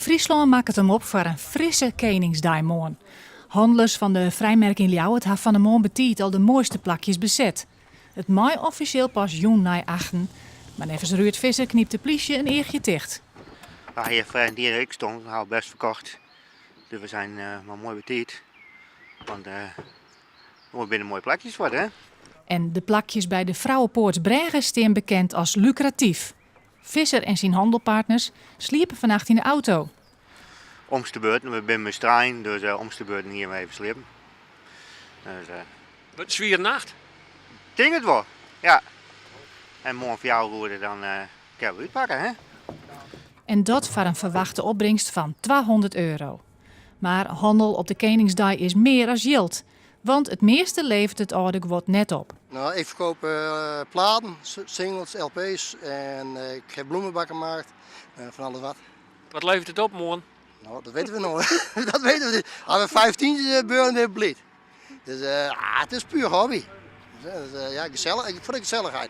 Fryslân makket him op foar in frisse Keningsdeimoarn. Hannelers fan de Frijmerk yn Ljouwert ha fan 'e moarn betiid al de moaiste plakjes beset. It mei offisjeel pas jûn nei achten, mar neffens Ruurd Visser knypt de plysje in eachje ticht. We ha hjir foar in jier ek stond, we ha al best ferkocht. Dus we zijn mar moai betiid. Want der binne moaie plakjes foar, hè? En de plakjes by de Frouwepoartsbrêge stean bekend as lukratyf. Visser en syn hannelpartners sliepe fannacht yn de auto. Omste beurten, we binne mei trein, dus omste beurten hier we even sliepen. Dus, Wurdt in swiere nacht? Tink it wol, ja. En moarn 4 oere dan kinne we útpakke, hè? En dat foar in ferwachte opbringst fan 200 euro. Mar hannel op de Keningsdei is mear as jild, want it measte leveret it âlde guod net op. Nou, ik ferkoop platen, singles, LP's en ik ha bloemebakken maakt, fan alles wat. Wat leveret it op moarn? Nou, dat witte we noch. Dat witte we net. As we 15 beuren binne bliid. Dus ah, it is puer hobby. Dus, ja, gesellich, foar de gesellichheid.